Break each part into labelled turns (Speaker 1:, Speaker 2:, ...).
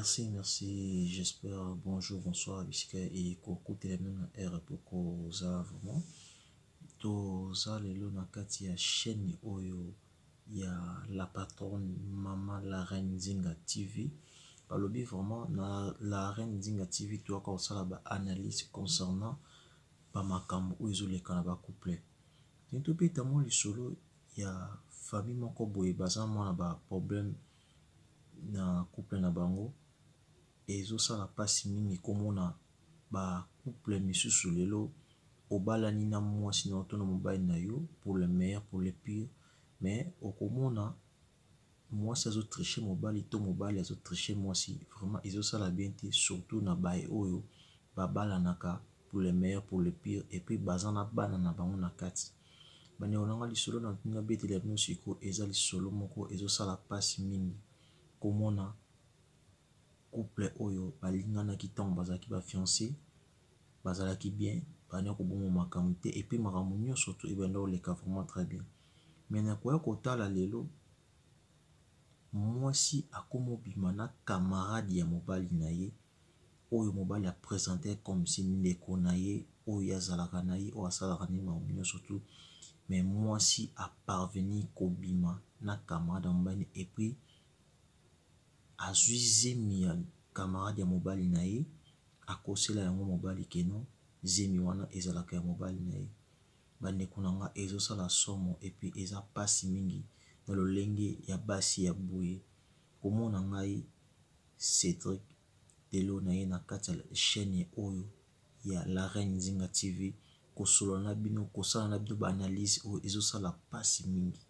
Speaker 1: Merci, merci. J'espère bonjour, bonsoir. Bisika ekokutela bino na heure bokozala vraiment. Toza lelo na kati ya chaîne oyo ya la patronne mama la reine Nzinga TV. Balobi vraiment na la reine Nzinga TV toyaka kosala ba analyse concernant ba makambo oyo ezoleka na ba couple. Ndenge tobeta mwa lisolo ya famille moko boye baza mwa na ba problème na couple na bango ezosala mpasi mingi komona ba couple misusu lelo obalani na mwasi na yo to na mobali na yo pour le meilleur pour le pire mais okomona mwasi azo tricher mobali to mobali azo tricher mwasi vraiment ezosala bien te surtout na baye oyo babalanaka pour le meilleur pour le pire et puis baza na bana na bango na kati. Bandeko na nga lisolo na nabetela bino sikoyo eza lisolo moko ezosala mpasi mingi komona couple oyo balinganaki ntango bazalaki ba fiancé bazalaki bien banda koboma makambo te et puis makambo nyonso to ebanda koleka vraiment très bien mais nakoya kotala lelo mwasi akoma obima na camarade ya mobali na ye oyo mobali apresente comme si ndeko na ye oyo azalaka na ye oyo asalaka na ye makambo nyonso tu mais mwasi aparvenir kobima na camarade ya mobali et puis azwi zemi ya camarade ya mobali na ye akosela yango mobali keno zemi wana ezalaka ya mobali na ye. Bandeko na nga ezosala somo et puis eza mpasi mingi na lolenge ya basi ya boye komona ngai Cédric lelo na ye na kati ya chaîne oyo ya la reine Nzinga TV kosolola na bino kosala na bino ba analyse oyo ezosala mpasi mingi.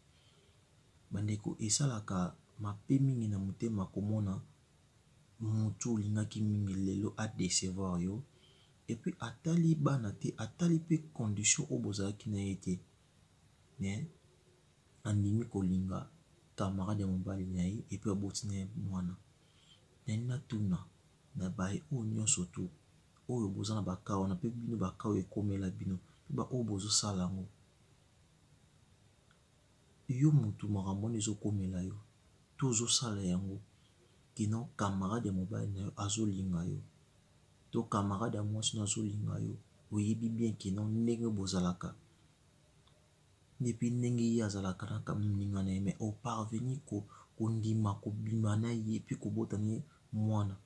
Speaker 1: Bandeko esalaka mabe mingi na motema komona motu olingaki mingi lelo adecevoir yo et puis atali bana te atali mpe condition oyo bozalaki na ye te mais andimi kolinga camarade ya mobali na ye et puis aboti na ye mwana. Nani natuna na baye oyo nyonso tu oyo boza na baka wana mpe bino baka oyo ekomela bino mpe baoyo bozosala yango yo motu makambo wana ezokomela yo to ozosala yango kino camarade ya mobali na yo azolinga yo to camarade ya mwasi na azolinga yo oyebi bien kino ndenge bozalaka depuis ndenge ye azalaka na moninga na ye mais oparvenir kondima kobima na ye et puis kobota na ye mwana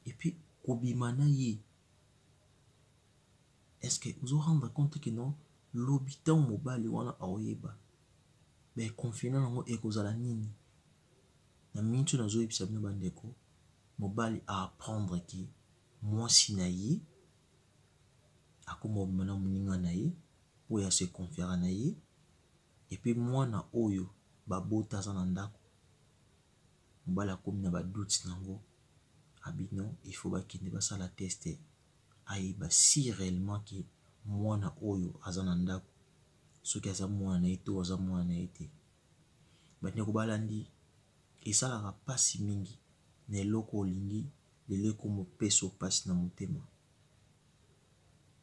Speaker 1: et puis kobima na ye est-ce que ozo rendre compte que non lobi ntango mobali wana aoyeba mais confinement yango ekozala nini na miniti oyo nazoyebisa bino bandeko mobali aapprendre ke mwasi na ye akoma kobima na moninga na ye oyo ase confiaka na ye et puis mwana oyo babota aza na ndako mobali akomi na badoute nango abino il faut bakende basala test ayeba si réellement ke mwana oyo aza na ndako soki aza mwana na ye to aza mwana na ye te. Bandeko balandi esalaka mpasi mingi na eloko olingi lelo ekoma opesa mpasi na motema.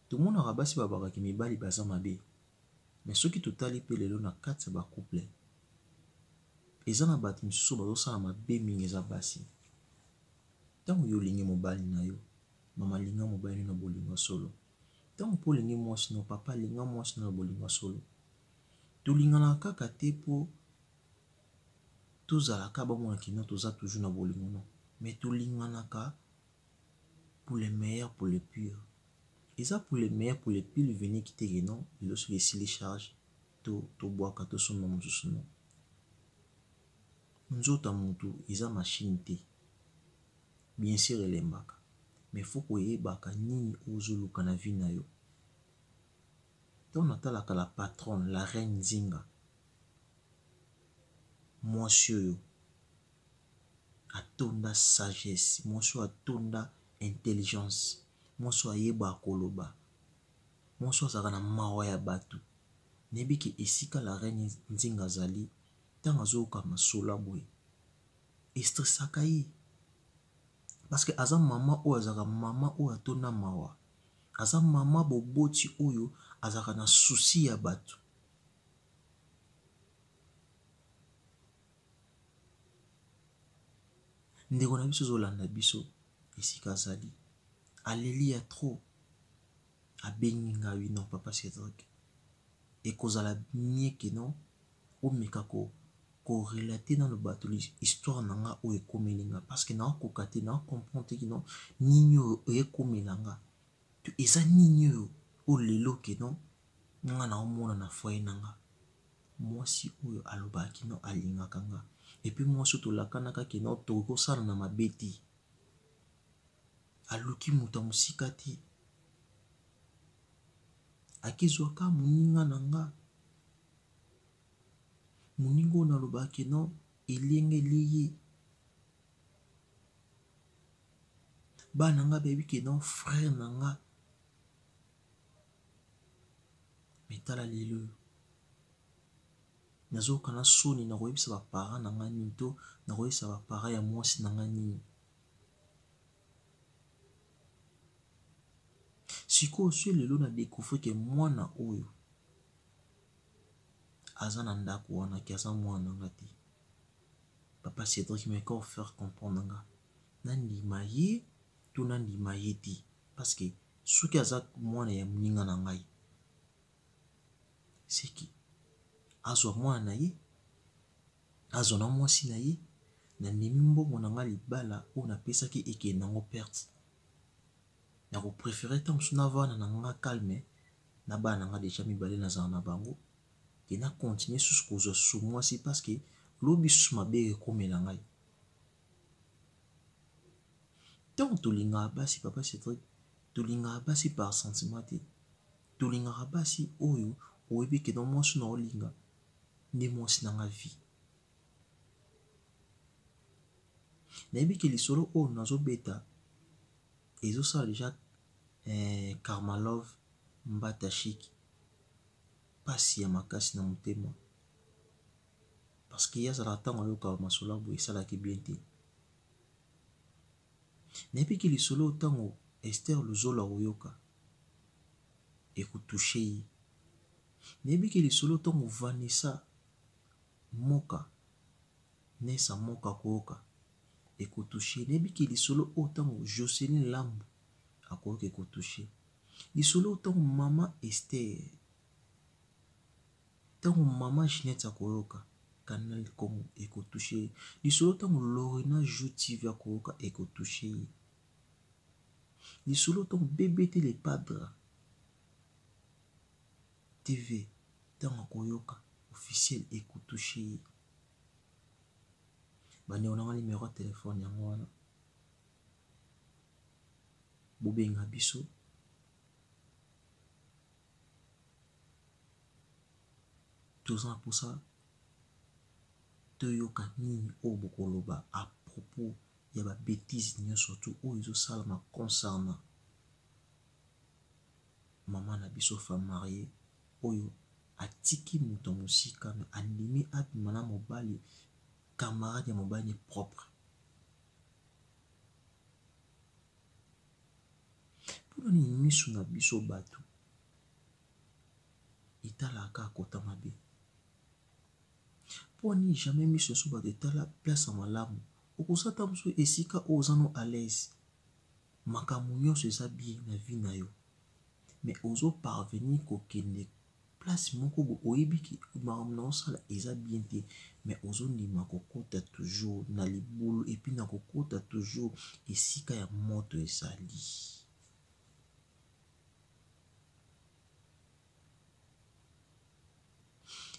Speaker 1: Tomonaka basi babakaki mibali baza mabe mais soki totali mpe lelo na kati ya bacouple eza na bato misusu bazosala mabe mingi eza basi. Ntango yo olingi mobali na yo mama linga mobali na bolingo solo ntango mpo olingi mwasi na papa alinga mwasi na bolingo solo tolinganaka kaka te mpo tozalaka bamona kino toza toujours na bolingo non mais tolinganaka pour le meilleur pour le pire eza pour le meilleur pour le pire veniki te ke non lelo soki esili charge to tobwaka tosomba mosusu non nzoto ya motu eza machine te bien sûr elembaka mais faut koyebaka nini ozoluka na vie na yo ntango natalaka la patronne la reine Nzinga mwasi oyo atonda sagesse mwasi oyo atonda intelligence mwasi oyo ayebaka koloba mwasi oyo azalaka na mawa ya bato nayebi ke esika la reine Nzinga azali ntango azoyoka masolo boye estressaka ye parce que aza mama oyo azalaka mama oyo atonda mawa aza mama boboti oyo azalaka na souci ya bato. Ndeko na biso ozolanda biso esika azali aleli ya trop abengi nga oui non papa Cedric ekozala mieux que non omeka ko ko relater nanu bato histoire na nga oyo ekomeli nga parce que nakoka te na comprendre te que non nini oyo ekomela nga to eza nini oyo oyo lelo que non nga naomona na foyer na nga. Mwasi oyo alobaka kino alingaka nga et puis mwasi oyo tolakanaka kino tokoki kosalana mabe te. Aluki moto ya mosika te. Akezwa ka moninga na nga. Moninga oyo nalobaka kino elie nga elie ye. Bana nga bayebi kino frère na nga. Mais tala lelo oyo nazoyoka na soni nakoyebisa ba parents na nga nini to nakoyebisa ba parents ya mwasi na nga nini. Sikoyo soki lelo na decouvrir ke mwana oyo aza na ndako wana ke aza mwana na nga te, papa Cedric mais ko faire comprendre nga nandima ye to nandima ye te parce que soki aza mwana ya moninga na ngai seki azwa mwana na ye azwa na mwasi na ye nandimi mbongo na ngai libala oyo napesaki ekende nango perte nako prefere ntango mosusu navanda na nga calme na bana na nga deja mibale nazala na bango ke na continue susu kozwa susu mwasi parce que lobi susu mabe ekomela ngai. Ntango tolingaka basi papa Cedric, tolingaka basi par sentiment te. Tolingaka basi oyo oyebi ke no mwasi na olinga nde mwasi na nga vie. Nayebi ke lisolo oyo nazobeta ezosala deja eh, Karma Love Mbata Chic pasi ya makasi na motema parce que ye azalaka ntango ayokaka masolo ya boye esalaki bien te. Nayebi ke lisolo oyo ntango Esther Luzolo akoyoka eko toucher ye. Nayebi ke lisolo oyo ntango Vanessa Moka, Nessa Moka akoyoka eko toucher ye. Nayebi ke lisolo oyo ntango Joceline Lambu akoyoka eko toucher ye. Lisolo oyo ntango mama Esther. Tango maman Ginette akoyoka canal Congo eko touche ye. Lisolo tango Lorena Joux TV akoyoka eko touche ye. Lisolo tango BBT le Padre TV tango akoyoka officiel eko touche ye. Bandeko na nga numero ya telephone yango wana. Bobenga biso. Toza na posa toyoka nini oyo bokoloba à propos ya ba betises nionso tout oyo ezosalama concernant maman na biso femme mariee oyo atiki moto ya mosika mais andimi abima na mobali camarade ya mobali ne propre. Pona nini misu na biso batu etalaka kaka kota mabe? Pona nini jamais misu na biso batu etala place ya malamu? Okoza ata mosusu esika oyo oza no à l'aise, makambo nionso eza bien na vie na yo mais ozo parvenir kokende place moko boye oyebi ke makambo na osala eza bien te mais ozondima kokota toujours na libulu epuis na kokota toujours esika ya moto ezali.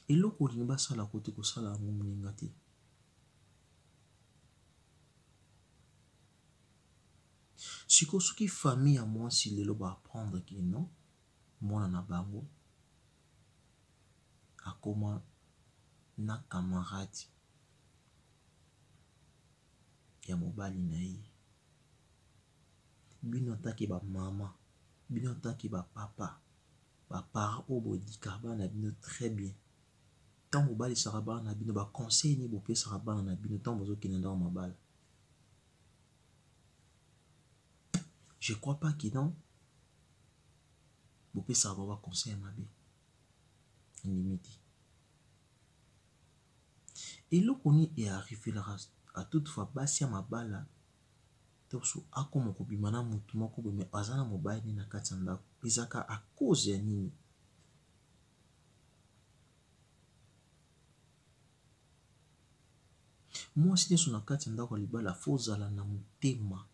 Speaker 1: Eloko olingi basala ko te kosala yango moninga te. Sikoyo soki famille ya mwasi lelo ba apprendre que non mwana na bango akoma na camarade ya mobali na ye bino en tant que ba mama bino en tant que ba papa ba parents oyo bo edikaka bana na bino très bien ntango bobalisaka bana na bino ba conseil nini bopesaka bana na bino ntango bazokende ndako mabala je crois pas que non bopesaka bango ba conseil ya mabe nandimi te eloko nini e arrivelaka A toute fois basi ya mabala to mosusu akoma kobima na mutu moko boye mais aza na mobali ne na kati ya ndako ezalaka à cause ya nini? Mwasi nionso na kati ya ndako ya libala faut ozala na motema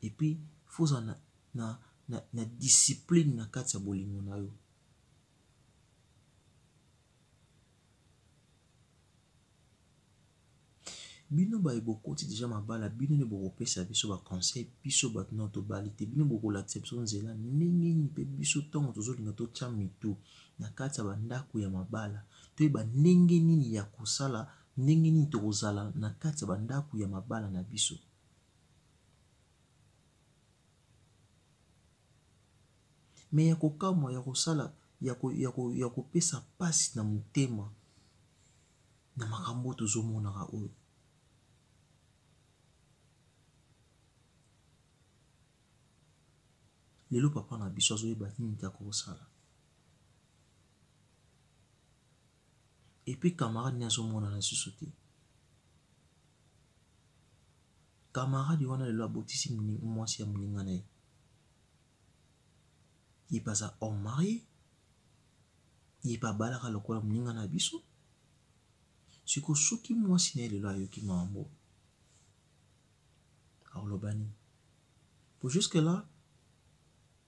Speaker 1: et puis faut ozala na, na, na, na discipline na kati ya bolingo na yo. Bino baye bokoti dejà mabala bino nde bokopesa biso ba conseil biso batu nanu tobali te bino bokolakisa biso nzela ndenge nini pe biso tango tozolinga totia mitu na kati ya ba ndaku ya mabala toyeba ndenge nini ya kosala ndenge nini tokozala na kati ya ba ndaku ya mabala na biso. Mais ya kokamwa ya kosala ya kopesa pasi na motema na makambo oyo tozomonaka oyo. Lelo papa na biso azoyeba nini te akosala. Et puis camarade ne azomonana lisusu te. Camarade wana lelo abotisi mwasi ya moninga na ye. Ye pe aza homme marie. Ye pe abalaka lokola moninga na biso. Sikoyo soki mwasi na ye lelo ayoki makambo akoloba nini? Po jusque là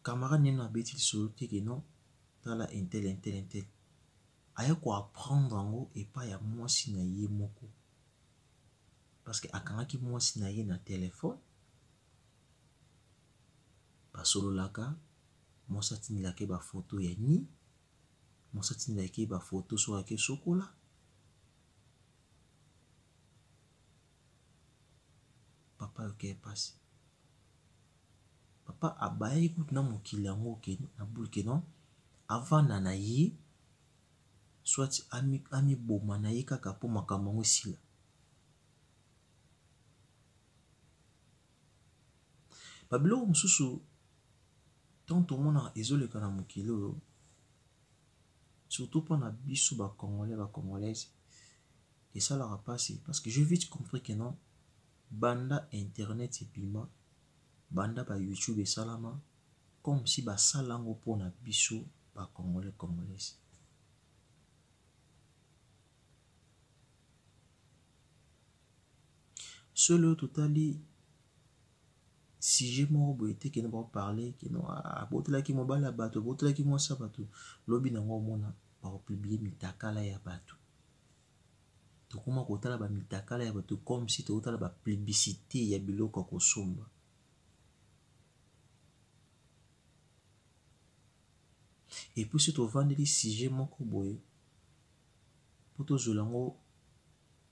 Speaker 1: camarade nino abeti lisolo te ke non tala intel intel intel. Aye ko apprendre yango epai ya mwasi na ye moko. Parce que akangaki mwasi na ye na telephone basololaka mwasi atindelaka ye ba photo ya ni mwasi atindelaka ye ba photo soki ake sokola papa ayoki ye pasi papa abayaki kutu na mokili yango ke na boule ke non avanda na ye soit amiboma na ye kaka mpo makambo yango esila. Ba biloko mosusu tant tomonaka ezoleka na mokili oyo surtout pona biso ba congolais ba congolaise esalaka pasi parce que j'ai vite compris que non banda internet ebima banda ba youtube esalama comme si basala yango pona biso ba congolais congolaise. Seul oyo totali sujet moko boye te kende bao parler que non abotelaki mobali ya bato abotelaki mwasi ya bato lobi nango omona bako publier mitakala ya bato tokoma kotala ba mitakala ya bato comme si tokotala ba publicité ya biloko ya kosomba et puis soki tovandeli sujet moko boye mpo tozwela yango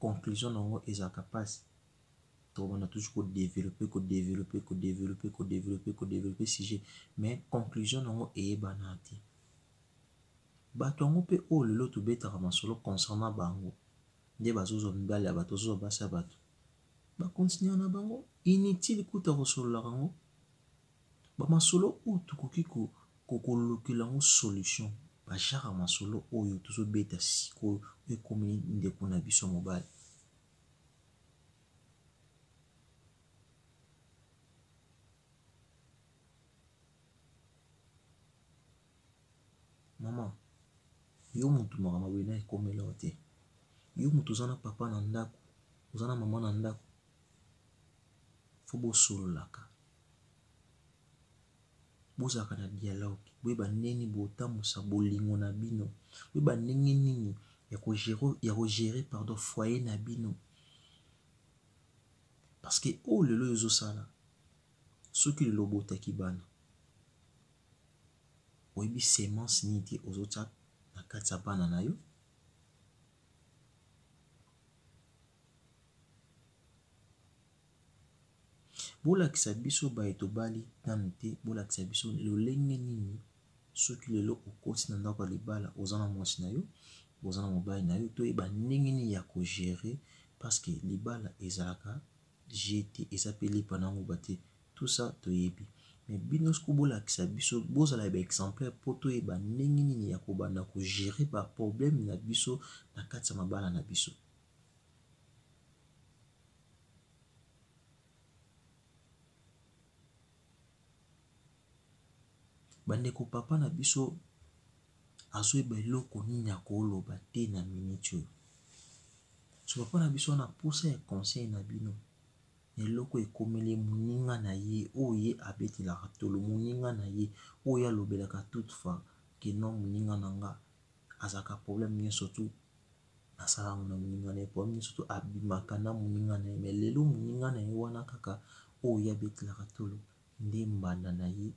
Speaker 1: conclusion na yango ezalaka mpasi tokobanda toujours ko developper ko developper ko developper ko developper ko developper sujet mais conclusion na yango eyebana te bato yango mpe oyo lelo tobetaka masolo concernant bango nde bazozwa mibali ya bato bazozwa basi ya bato bakontinue na bango inutile kuta kosololaka yango bamasolo oyo tokoki kolukela yango solution bajara masolo oyo tozobeta sikoyo ekomi ndeko na biso mobali. Maman, yo mutu makambo ya boye na ekomela yo te. Yo mutu oza na papa na ndako, oza na mama na ndako, faut bosololaka. Bozalaka na dialogue, boyeba ndenge botambusa bolingo na bino, boyeba ndenge nini ya ko gerer, ya ko gerer pardon foyer na bino. Parce que oyo lelo oyo ozosala, soki lelo obotaki bana, oyebi semence nini te ozotia na kati ya bana na yo. Bolakisa biso baye tobali nanu te, bolakisa biso lolenge nini soki lelo okoti na ndako ya libala oza na mwasi na yo, oza na mobali na yo, toyeba ndenge nini ya ko gerer parce que libala ezalaka jeu te, eza pe lipa na nguba te, tout ça toyebi mais bino sikoyo bolakisa biso, bozala ba exemplaire po toyeba ndenge nini ya kobanda ko gerer ba problème na biso na kati ya mabala na biso. Bandeko papa na biso azoyeba eloko nini akoloba te na minute oyo. So papa na biso wana posa ya conseil na bino na eloko ekomeli moninga na ye oyo ye abetelaka tolo, moninga na ye oyo alobelaka toutefois que non moninga na nga azalaka problème nyonso tout asala yango na moninga na ye, problème nyonso tout abimaka na moninga na ye. Mais lelo moninga na ye wana kaka oyo ye abetelaka tolo nde mbanda na ye,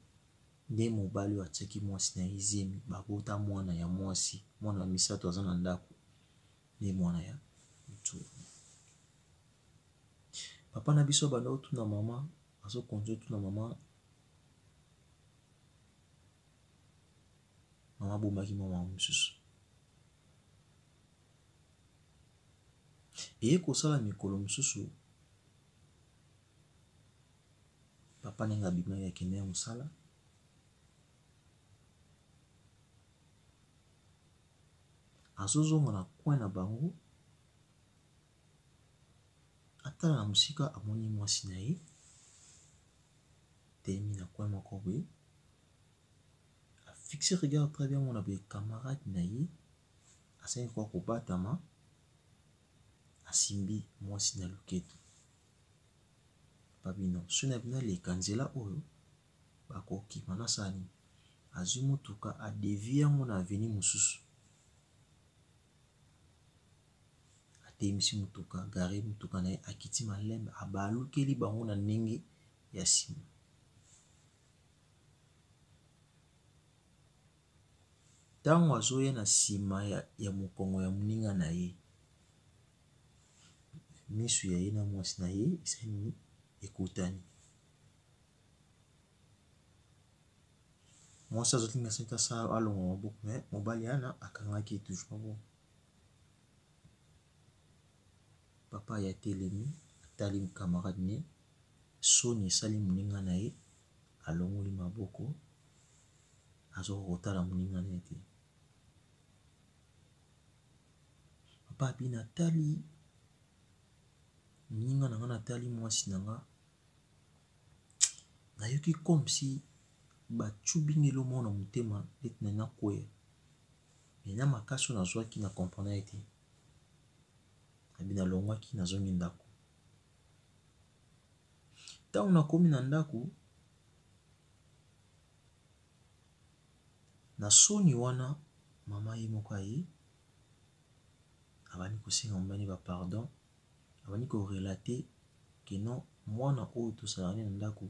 Speaker 1: nde mobali oyo atiaki mwasi na ye zemi, babota mwana ya mwasi, mwana ya misato aza na ndako, nde mwana ya motu. Papa na biso abanda kotuna mama, azokonzi otuna mama, mama abomaki mwa mama mosusu. Eye kosala mikolo mosusu, papa ndenge abimaki akende ya mosala, azozonga na coin na bango, atala na mosika amoni mwasi na ye telemi na coin moko boye, afixe regard très bien mona boye camarade na ye asali kwa kobatama, asimbi mwasi na loketo. Papa bino soki na bino aleka nzela oyo bakokima nasala nini? Azwi motuka adevie yango na avenue mosusu, atelemisi motuka, gare motuka na ye, akiti malembe, abalukeli bango na ndenge ya nsima. Ntango azoya na nsima ya mokongo ya moninga na ye, misu ya ye na mwasi na ye esali nini? Ekutani. Mwasi azotinda soki asala alongwa maboko mais mobali wana akangaki ye toujours maboko. Papa ye atelemi atali camarade ne, soni esali moninga na ye, alongoli maboko azokoka kotala moninga na ye te. Papa abi natali moninga na nga, natali mwasi na nga, nayoki comme si bacubi nga eloko moko na motema neti nalingi nakweya. Mais na makasi oyo nazwaki na comprenaki te. Abi nalongwaki nazongi ndako. Ntango nakomi na ndako, na soni wana mama ye moko aye, abandi kosenga mobali ba pardon, abandi ko relater que non mwana oyo tozalaka naye na ndako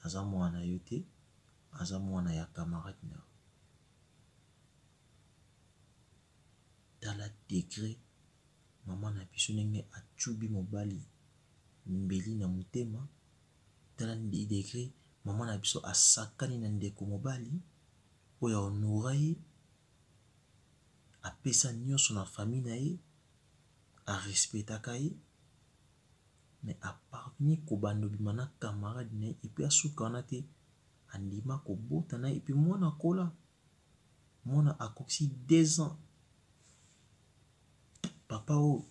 Speaker 1: aza mwana na yo te, aza mwana ya camarade na yo. Tala degre mama na biso ndenge acubi mobali mbeli na motema, tala degre mama na biso asakani na ndeko mobali oyo a honora ye, apesa nionso na famille na ye, a respectaka ye mais a parvenir kobanda obima na camarade na ye et puis asuka wana te, andima kobota na ye et puis mwana akola, mwana akokisi 2 ans. Papa oyo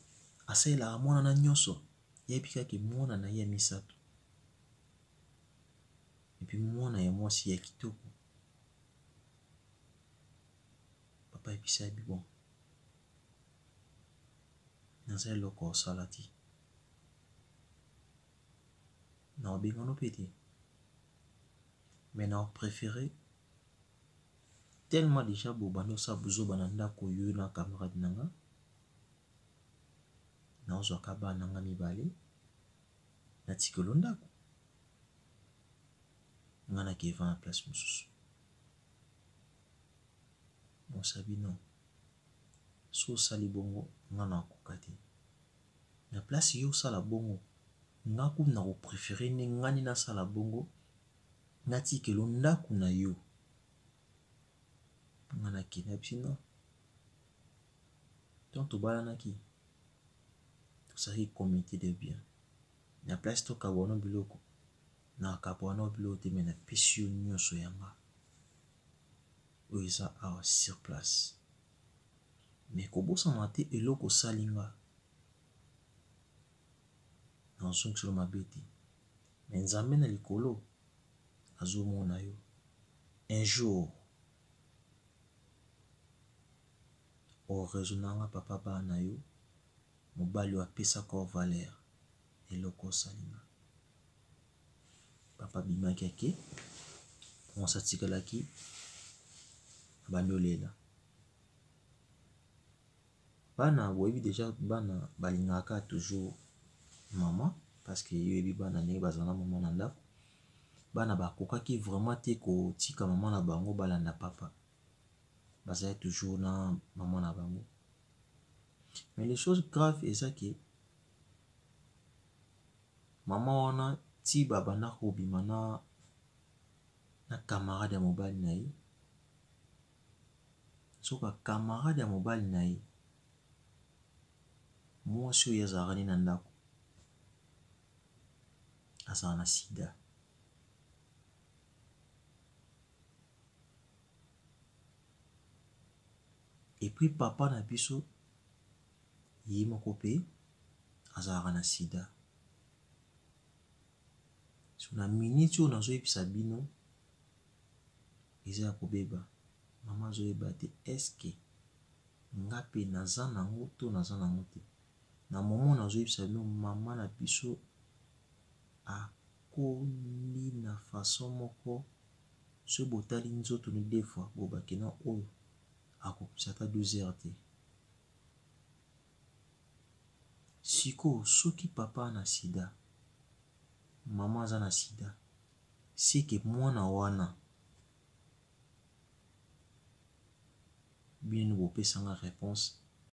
Speaker 1: asalelaka mwana na nyonso, yebi kaka mwana na ye ya misato et puis mwana ya mwasi ya kitoko. Papa ayebisa ye bon naza eloko ya kosala te, nakobengana yo mpe te mais nako preferer tellement dejà bobanda kosala buzoba na ndako yo na camarade na nga, nakozwaka bana na nga mibale natikela yo ndako, nga nake vanda na place mosusu. Mwasi alobi non, soki osali bongo nga nakokoka te. Na place yo osala bongo, nga kutu nako preferer nde nga nde nasala bongo, natikela yo ndaku na yo. Nga nakende, ayebisi non, tango tobalanaki tosalaki comite de bien, na place tokabwana biloko, nakabwana biloko te mais napesi yo nionso ya nga. Oyo eza awa sur place mais kobosana te eloko osali nga nazongiselo mabe te mais nzambe na likolo. Azomona yo. Un jour o raisonna nga papa bana na yo, mobali oyo apesaka yo valeur, eloko osali nga. Papa abimaki ake, mwasi atikalaki abandi olela. Bana boyebi dejà bana balingaka toujours maman parce que yo oyebi bana ndenge bazala na maman na ndako. Bana bakokaki vraiment te kotika maman na bango balanda papa. Bazalaki toujours na maman na bango. Mais les choses graves eza que maman wana ti babanda kobima na na camarade ya mobali na ye Nzoka camarade ya mobali na ye, mwasi oyo ye azalaka ne na ndako, azalaka na sida. Et puis papa na biso ye moko pe azalaka na sida. So na minute oyo nazoyebisa bino eza ya kobeba mama azoyeba te est ce que nga pe naza nango to naza nango te na moment nazoyebisa bino mama na biso akondi na façon moko soki botali nzoto ne deux fois bobake na oyo akokisa ata 12 heures te sikoyo soki papa na sida mama aza na sida seke mwana wana bino bopesa nga reponse.